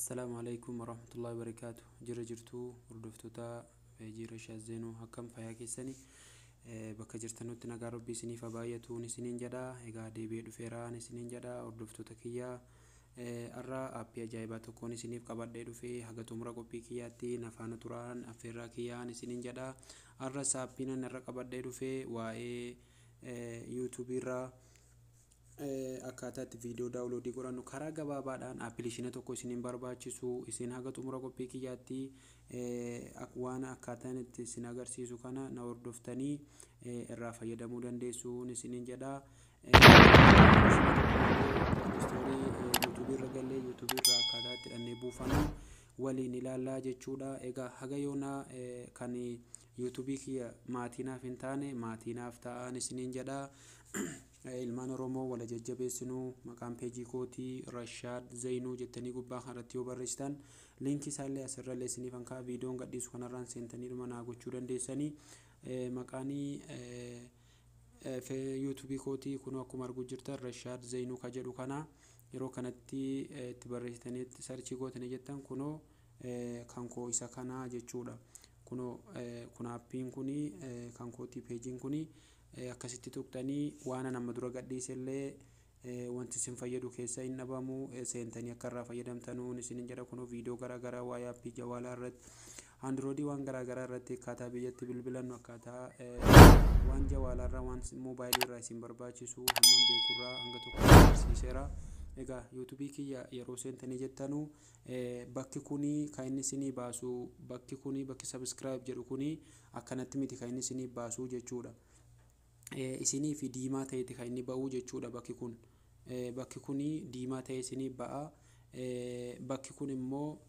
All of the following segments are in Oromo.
Assalaamu alaikum warahmatullahi wabarakaatu. Jira jirtuu hordoftoota peejii Rashaad Zeenuu, akkam fayyaa keessanii? Bakka jirtanutti nagaa Rabbii isiniif haa baay'atuun isiniin jedha. Egaa deebi'ee dhufeeraan isiniin jedha, hordoftoota kiyyaa. Har'a aappii ajaa'ibaa tokkoon isiniif qabadhee dhufee, haga xumura qophii kiyyaatti na faana turaan affeerraa kiyyaan isiniin jedha. Har'as aappiin ani irra qabadhee dhufee waa'ee yuutuubii irraa akkaataa itti viidiyoo download godhannu karaa gabaabaadhaan, appilikeeshina tokko isiniin barbaachisu. Isin haga xumura qophii kiyyaatti waan akkaataan itti isin agarsiisu kana na hordoftanii irraa fayyadamuu dandeessuun isiniin jedha. Istoorii yuutuubii irra gallee, yuutuubii irraa akkaataa itti dhannee buufannu waliin ilaallaa jechuudha. Egaa haga yoonaa kan yuutuubii kiyya maatii naaf hin taane maatii naaf ta'an isiniin jedha. Ilmaan Oromoo wala jajjabeessinuu. Maqaan peejii kootii Rashaad Zainuu jettanii gubbaa kanarratti yoo barreessitan, liinkii isaallee asirrallee isiniif hankaa viidiyoon gadhiisu kanarraan seentanii dhuma naa gochuu dandeessanii. Maqaanii yuutuubii kootii kunoo akkuma arguu jirtan Rashaad Zainuu ka jedhu kana yeroo kanatti itti barreessitanii search gootanii jettan, kunoo kan koo isa kana jechuudha. Kunoo kun aappiin kuni kan kootii, peejiin kuni akkasitti tuqxanii waan nama dura gadhiisellee wanti isin fayyadu keessa hin dhabamu, seentanii akka irraa fayyadamtanuun isinin jedha. Kunoo viidiyoo garaagaraa waa'ee aappii jawaalaa irratti, androidii, waan garaagaraa irratti, akkaataa biyyatti bilbilannu, akkaataa waan jawaalaa irraa, waan moobaayilii irraa isin barbaachisu hamman beekurraa hanga tokko agarsiiseera. Egaa yuutuubii kiyya yeroo seentanii jettanuu, bakki kuni kan inni isinii baasu, bakki kuni, bakki subscribe jedhu kuni akkanatti miti kan inni isinii baasu jechuudha. Isinii fi diimaa ta'eeti kan inni ba'u jechuudha bakki kun. Bakki kuni diimaa ta'e isinii ba'a. Bakki kun immoo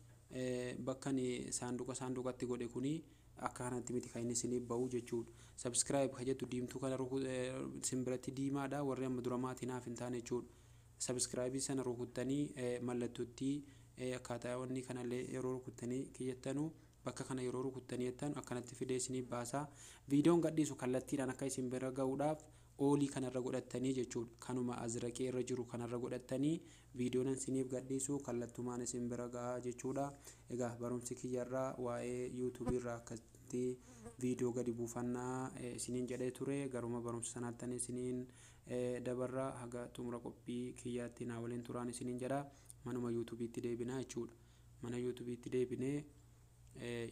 bakka saanduqa saanduqatti godhe kuni akka kanatti miti kan inni isiniif ba'u jechuudha. Subscribe ka jettu diimtuu kana isin biratti diimaadha, warri amma dura maatii naaf hin taane jechuudha. Subscribe sana rukuttanii mallattootti akkaataa wanni kanallee yeroo rukuttanii kiyyattanu, bakka kana yeroo rukuttanii jettan, akkanatti fidee isiniif baasa. Viidiyoon gadhiisu kallattiidhaan akka isin bira ga'uudhaaf oolii kanarra godhattanii jechuudha. Kanuma azraqee irra jiru kanarra godhattanii viidiyoon isiniif gadhiisu kallattumaan isin bira ga'a jechuudha. Egaa barumsi kiyyarraa waa'ee yuutuubii irraa akkasitti viidiyoo gadi buufannaa isiniin jedhee ture. Garuma barumsa sanaattan isiniin dabarra, haga xumura qophii kiyyaatti naa waliin turaan isiniin jedha. Manuma yuutuubiitti deebinaa jechuudha. Mana yuutuubiitti deebinee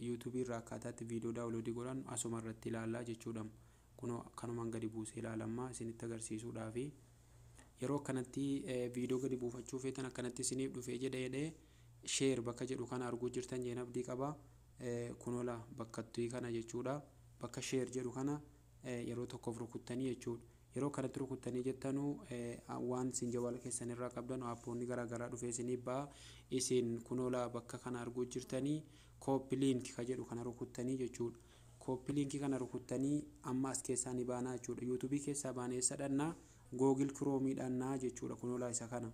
yuutuubii irraa akkaataatti viidiyoo download godhan asuma irratti ilaallaa jechuudha. Kunoo kanumaan gadi buusee ilaalammaa isinitti agarsiisuudhaafi. Yeroo akkanatti viidiyoo gadi buufachuu feetan, akkanatti isiniif dhufee jedhee jedhee share bakka jedhu kana arguu jirtan jeen abdii qaba. Kunoola bakkattii kana jechuudha. Bakka share jedhu kana yeroo tokkoof rukuttanii jechuudha. Yeroo kanatti rukuttanii jettanuu, waan isin jawaala keessan irraa qabdan aappoonni garaagaraa dhufee isiniif ba'a. Isin kunoola bakka kana arguu jirtanii copy link ka jedhu kana rukuttanii jechuudha. Copy link kana rukuttanii amma as keessaa ni baanaa jechuudha. Yuutuubii keessaa baanee eessa dhannaa? Google Chrome dhannaa jechuudha. Kunoola isa kana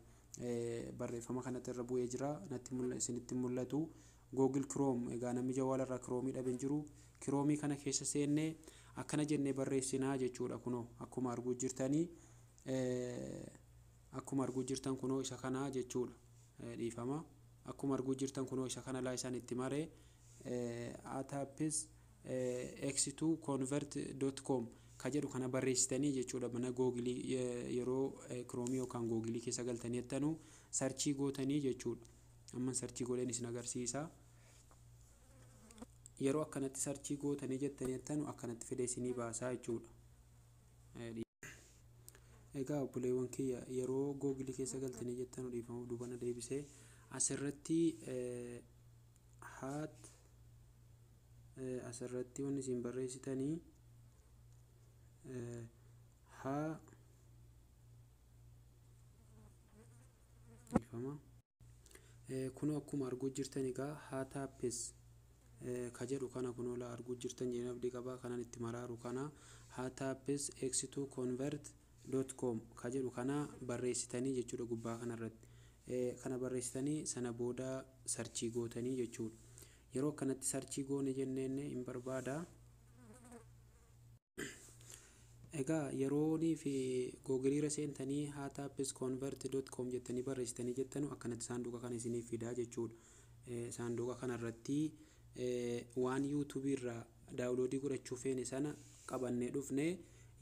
barreeffama kanatti irra bu'ee jira, natti isinitti mul'atu. Google Chrome, egaa namni jawaala irraa Chrome dhabe hin jiru. Chrome kana keessa seennee akkana jennee barreessinaa jechuudha. Kunoo akkuma arguu jirtanii, akkuma arguu jirtan kunoo isa kana jechuudha. Dhiifama. Akkuma arguu jirtan kunoo isa kana laa isaan itti maree atapis x2 convert.com ka jedhu kana barreessitanii jechuudha. Mana googilii yeroo kiroomii yookaan googilii keessa galtanii jettanuu search gootanii jechuudha. Amma search godheen isin agarsiisa. Yeroo akkanatti search gootanii jettanii jettanu, akkanatti fidee isinii baasaa jechuudha. Egaa obboleewwan kiyya, yeroo googilii keessa galtanii jettanu, dhiifama, duubana deebisee, asirratti haat asirratti wanni isin barreessitanii haa, dhiifama. Kunoo akkuma arguu jirtan, egaa haataapis ka jedhu kana kunoo la arguu jirtan jeen abdii qabaa. Kanan itti maraaru kana haataapis x2 convert .com ka jedhu kana barreessitanii jechuudha. Gubbaa kanarratti kana barreessitanii sana booda search gootanii jechuudha. Yeroo akkanatti search goone jenneen hin barbaada. Egaa yeroonii fi googiliirra seentanii haataapis convert.com jettanii barreessitanii jettanu, akkanatti saanduqa kana isiniif fidaa jechuudha. Saanduqa kanarratti waan yuutuubii irraa download godhachuu feene sana qabannee dhufne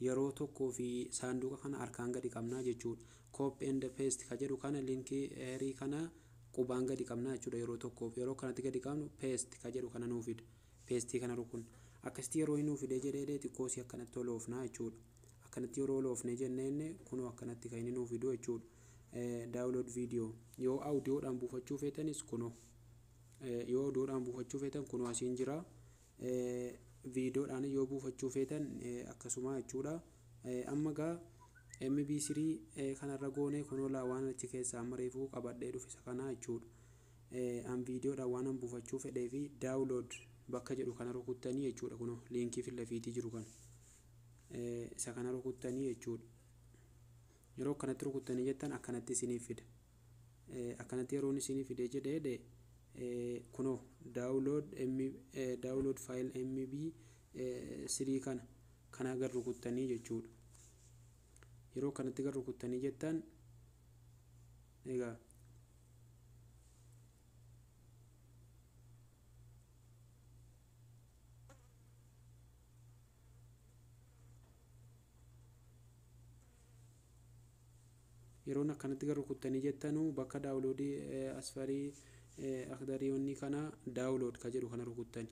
yeroo tokkoo fi saanduqa kana harkaan gadi qabnaa jechuudha. Copy and paste ka jedhu kana, link here kana qubaan gadi qabnaa jechuudha yeroo tokkoof. Yeroo kanatti gadi qabnu, paste ka jedhu kana nuu fida. Paste kana rukun. Akkasitti yeroo inni nuu fidee jedhee, xiqqoosii akkanatti oloofnaa jechuudha. Akkanatti yeroo oloofne jenneen, kunoo akkanatti kan inni nuu fidu jechuudha. Download video yoo audiodhaan buufachuu feetanis, kunoo yoo audiodhaan buufachuu feetan, kunoo asiin jira. Viidiyoodhaan yoo buufachuu feetan akkasuma jechuudha. Amma gaa MP3 kanarra goone, kunoo laa, waan achi keessaa amma reefuu qabadhee dhufe isa kana jechuudha. An viidiyoodhaan waan an buufachuu fedhee fi download bakka jedhu kana rukuttanii jechuudha. Kunoo liinkii filafiitii jiru kana. Isa kana rukuttanii jechuudha. Yeroo akkanatti rukuttanii jettan, akkanatti isiniif fida. Akkanatti yeroon isiniif fidee jedhee, kunoo download file MP3 kana gad rukuttanii jechuudha. Yeroo kanatti gad rukuttanii jettan, egaa yeroon akkanatti gad rukuttanii jettanuu, bakka download asfarii akdariyoonni kana download ka jedhu kana rukuttani,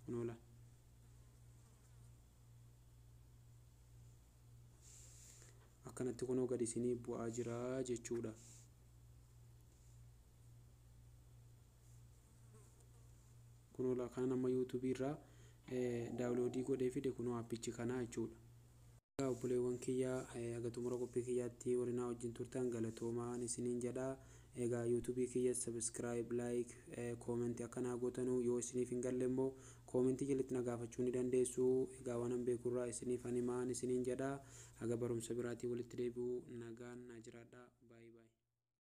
kunoola. Akkanatti kunoo gadi isinii bu'aa jira jechuudha. Kunoo kanan amma yuutuubii irraa download godhee fide, kunoo aappichi kanaa jechuudha. Obboleewwan kiyyaa, haga xumura qophii kiyyaatti warri naa wajjin turtan galatoomaan isiniin jedha. Egaa yuutuubii kiyya subscribe, like, comment akkanaa gootanuu, yoo isiniif hin galle immoo comment jalatti na gaafachuu ni dandeessu. Egaa waan an beekurraa isiniif animaan isiniin jedha. Haga barumsa biraatii walitti deebi'u, nagaan na jiraadha.